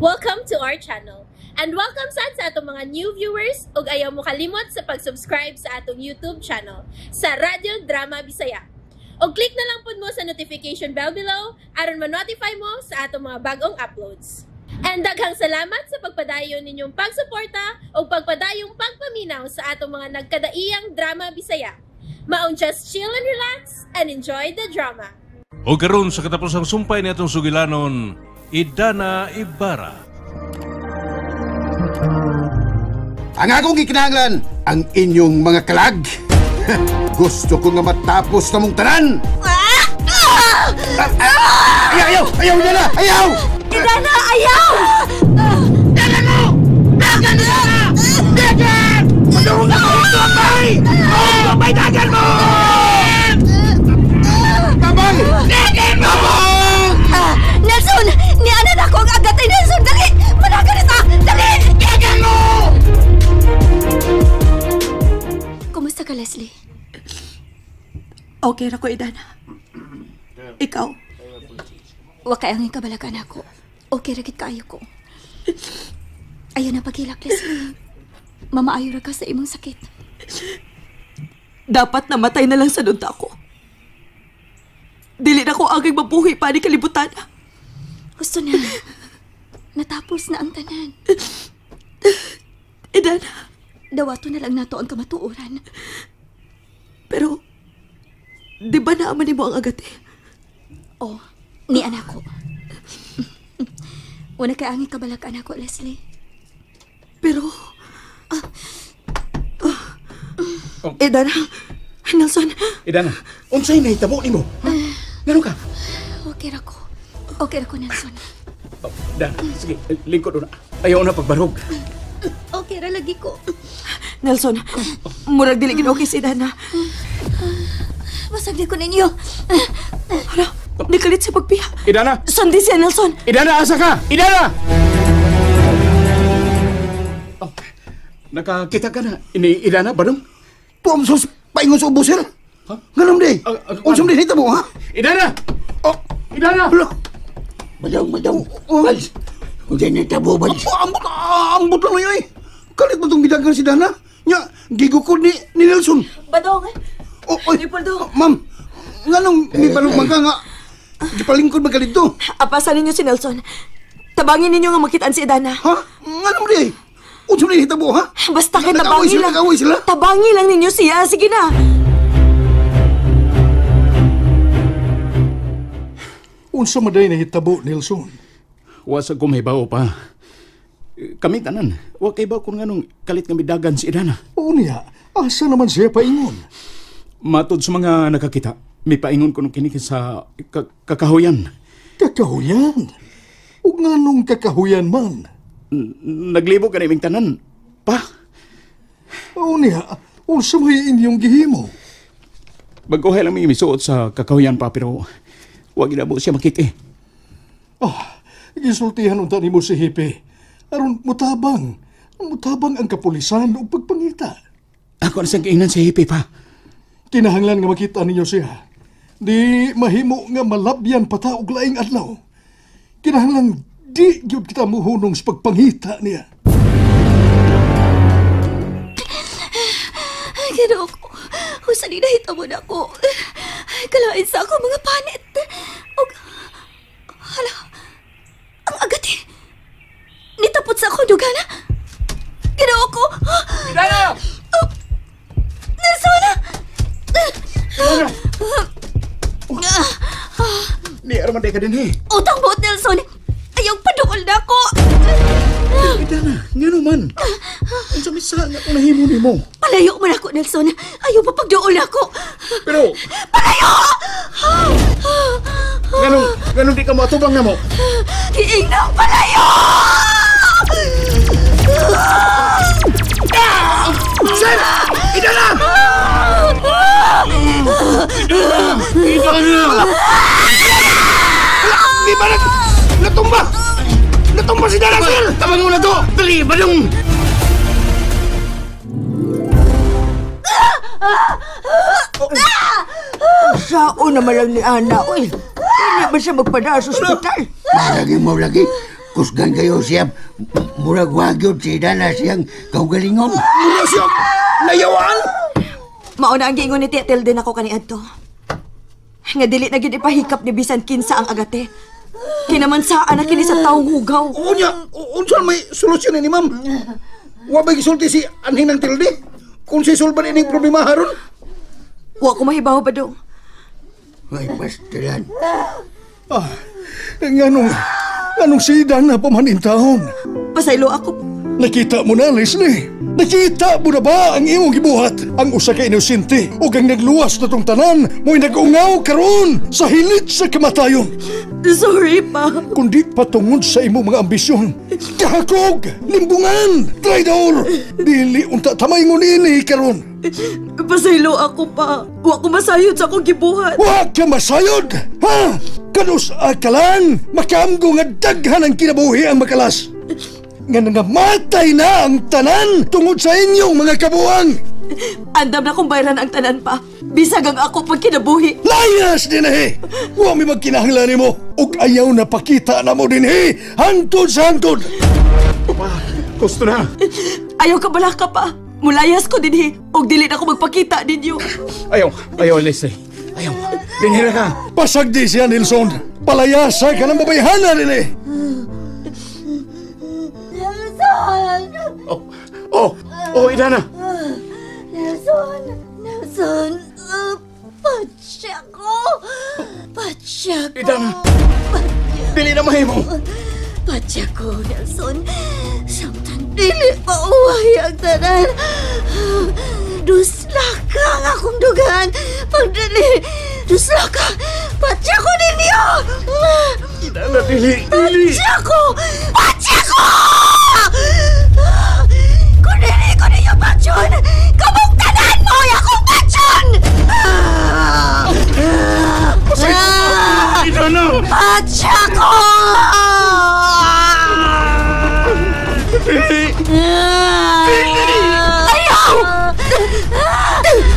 Welcome to our channel. And welcome sad sa atong mga new viewers ug ayaw mo kalimot sa pag-subscribe sa atong YouTube channel sa Radyo Drama Bisaya. Og click na lang pud mo sa notification bell below aron ma-notify mo sa atong mga bagong uploads. And daghang salamat sa pagpadayon ninyong pagsuporta ug pagpadayong pagpaminaw sa atong mga nagkadaiyang drama Bisaya. Maong just chill and relax and enjoy the drama. O karon sa katapusang sumpay ni atong sugilanon, Idana Ibarra. Ang akong gikinahanglan, ang inyong mga kalag. Gusto ko nga matapos na mong tanan. Ayaw, ayaw! Ayaw, Idana! Ayaw! Idana, ayaw! Dagan mo! Dagan mo! Dagan! Madurong na ko ito, abay! Oh, abay, dagan mo! Abay! Dagan mo! Nelson! Nianan ako ang agatay, Nelson! Dali! Managan na ta! Dali! Dagan mo! Kumusta ka, Leslie? Okay ra ko, Idana. Ikaw? Wa kay ang kabalakan ako. Okay ra gid kaayo ko. Ayaw na paghilak, Leslie. Mamaayo ra ka sa imong sakit. Dapat namatay na lang sa nunta ko. Dili na ko aging mabuhi pa ni kalibutan. Gusto na. Natapos na ang tanan. Idana. Dawato na lang nato ang kamatuoran. Pero, di ba naaman nimo ang agate? Oh, ni anak ko. Una kay ang kabalak anak ko, Leslie. Pero, Idana, Nelson. Idana, unsay nahitabo nimo? Ngano ka? Okay ra ko. Okay ra ko, Nelson. Oh, Dana, sige, lingkod una. Ayaw na pagbarog. Okay ra lagi ko. Nelson, murag dili gid okay si Idana. Basag di ko ninyo. Hala, nikalit sa pagpiya. Idana! Sundi siya, Nelson! Idana, asa ka? Idana! Oh, nakakita ka na. Ini Idana, badong? Tuamsos, paingon sa ubo, sir. Ha? Ganun di. Unsam di nahitabo, ha? Idana! Oh, Idana! Hala! Badong, badong. Bads. Unsay nahitabo, bads. Ambot, ambot lang na eh. Kalit mo itong gidagan si Dana. Nya, gigukod ni Nelson. Badong! Oh, oy. Leopoldo. Ma'am, nganong may balog man ka nga? Gipalingkod man ka dito. Apasan ninyo si Nelson. Tabangin ninyo nga makitaan si Idana. Ha? Nganong di? Unsa man nahitabo, ha? Basta kay Nag-away tabangi sila, lang. nag-away sila. Tabangi lang ninyo siya. Sige na. Unsa man day nahitabo, Nelson? Wa sa kumibaw pa. Kami tanan. Wa kay ba kung nganong kalit nga midagan si Idana. Oo niya, asa naman siya paingon? Matod sa mga nakakita, may paingon ko nung kini sa kakahuyan. Kakahuyan? Ug nganong kakahuyan man? Naglibo ka na tanan. Pa? Oo niya, unsa may inyong gihimo? Baguhay lang may misuot sa kakahuyan pa, pero wa gid siya makita. Ah, gisultihan unta nimo si Hepe. Aron mutabang. Mutabang ang kapulisan ug pagpangita. Ako na siyang kiinan si Hepe pa. Kinahanglan nga makita ninyo siya. Di mahimo nga malabyan pa ta og laing adlaw. Kinahanglan di gyud kita muhunong sa pagpangita niya. Ay, Ginoo ko. Usa ni nahitabo na ko. Kalain sa ako mga panit. Og hala, ang agati. Nitapot sa ako dugana. Ginoo ko. Idana! Oh, Nelson! Idana! Ni arman ka din eh. Utang mo, Nelson. Ayaw paduol na ako. Idana, ngano man? Unsa may sala nga akong nahimo nimo? Palayo man ako, Nelson. Ayaw pa pagduol ako. Pero palayo! Nganong di ka moatubang namo? Giingnang palayo! Sir! Idana! Idana! Idana! Di ba natumba? Natumba si Dana, sir! Tabang mo na to! Dali, badong! Sao naman lang ni Ana, uy. Hindi ba siya magpadala sa ospital? Lagi mo lagi. Kusgan kayo siya. Murag wagyod si Dana siyang kaugalingon. Mura siya nayawan! Mauna ang giingon ni Tia Tilde nako kaniadto. Nga dili na gyud ipahikap ni bisan kinsa ang agate. Kinamansaan na kini sa taong hugaw. Unya, unsa may solusyon ni ma'am? Wa ba gisulti si anhin ng Tilde? Kung si sulban ining problema haron? Wa ko mahibaw ba dong? Ay, pastilan. Ah, nganong si Dana pa man intahon? Pasaylo ako. Nakita mo na, Leslie. Nakita mo na ba ang imong gibuhat? Ang usa ka inosente ug ang nagluwas na tong tanan mo'y nag-ungaw karon sa hilit sa kamatayon. Sorry pa. Kundi patungod sa imong mga ambisyon. Kahakog, limbungan, traidor. Dili unta tamay ngunini karon. Pasaylo ako pa. Wa ko masayod sa akong gibuhat. Wa ka masayod? Ha? Kanus ka lang makaamgo nga daghan ang kinabuhi ang makalas. Nga nangamatay na ang tanan tungod sa inyong mga kabuang. Andam na kong bayran ang tanan pa. Bisag ang ako pag kinabuhi. Layas din eh! Wa mi magkinahanglan nimo. Ug ayaw na pakita na mo din eh. Hangtod sa hangtod. Pa, gusto na. Ayaw ka bala ka pa. Mulayas ko din eh. Ug dili na ko magpakita ninyo. Ayaw, ayaw Leslie. Ayaw. Dinhira ka. Pasagdi siya, Nelson. Palayasa ka ng babayhana din eh. Nelson! Oh, Idana. Nelson! Nelson! Patsya ko! Patsya ko! Idana! Dili na mahimo! Patsya ko, Nelson! Samtang dili pa uwahi ang tanan! Dusla ka ang akong dugan! Pagdali! Dusla ka! Patsya ko ninyo! Idana, dili! Dili! Patsya ko! Patsya ko! Kung dili ko ninyo patsyon! Kamong tanan mo akong patsyon! Idana! Patsya ko! Dili! Dili! Ayaw!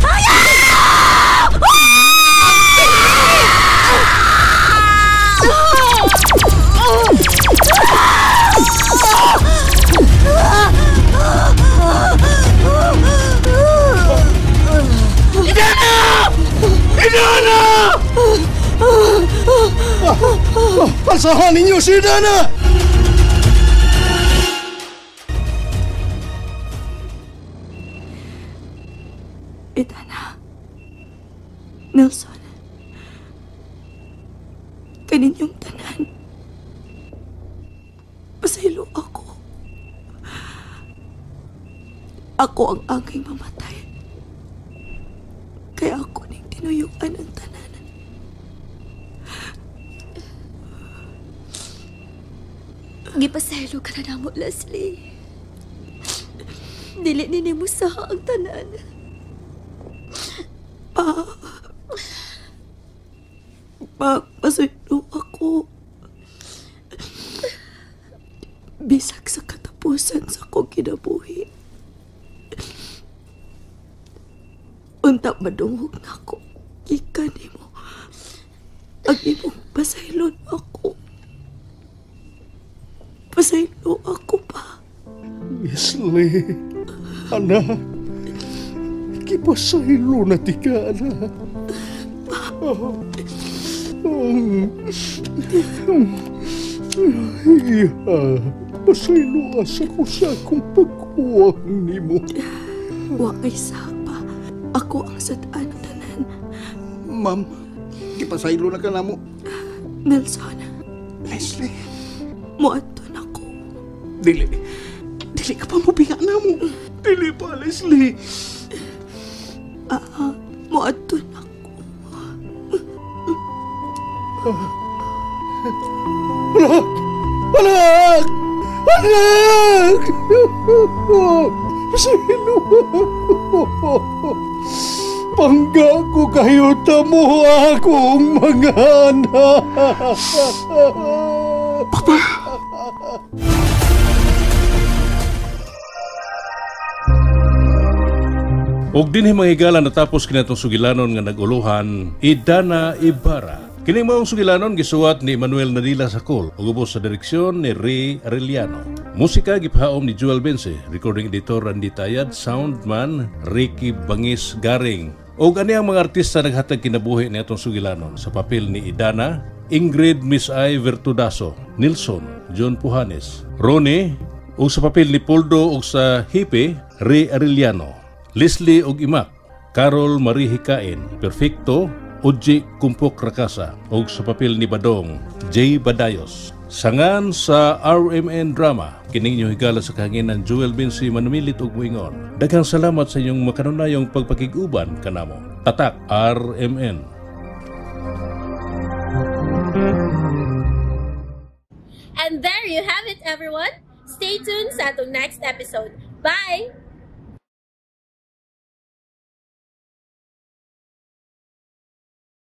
Ayaw! Idana! Idana! Pasahan ninyo si Idana! Idana. Nelson. Kaninyong tanan. Pasaylo ako. Ako ang angking mamatay. Kaya ako ning tinuyuan ang tanan. Gipasaylo ka na namo, Leslie. Dili ni mo sa ang tanan. Pa, pasaylo ako. Bisag sa katapusan sa akong kinabuhi. Unta madungog na ako. Gikan nimo. Ang imong pasaylon ako. Pasaylo ako pa. Leslie, anak, kipasaylo na ti ka, anak. Iha, pasaylo asa ko sa akong pagkuwang nimo. Wa kay sapa. Ako ang sad-an tanan. Ma'am, kipasaylo na ka namo. Nelson. Leslie. Muadto na ko. Dili. Dili ka pa mobiya na mo. Dili pa, Leslie. Muadto na ko. Anak! Anak! Anak! Pasaylo ako. Pangga ko kayo tamo akong mga anak. Papa! Og dinhi mga higala natapos kinatong sugilanon nga naguluhan, Idana Ibarra. Kining maong sugilanon gisuwat ni Manuel Nadila Sakol ug ubos sa direksyon ni Ray Arellano. Musika gipahaom ni Joel Bense, recording editor Randy Tayad, soundman Ricky Bangis Garing. Og ani ang mga artista naghatag kinabuhi ni atong sugilanon sa papel ni Idana, Ingrid Miss I Vertudaso, Nilson, John Puhanes, Ronnie, ug sa papel ni Poldo ug sa Hipe, Ray Arellano, Leslie ug Imak, Carol Marie Hikain, Perfecto, Oji Kumpok Rakasa, ug sa papel ni Badong, Jay Badayos. Sangan sa RMN Drama, kining inyong higala sa kahanginan Joel Binsi manumilit og muingon. Daghang salamat sa inyong makanunayong pagpakig-uban kanamo. Tatak RMN. And there you have it, everyone. Stay tuned sa atong next episode. Bye!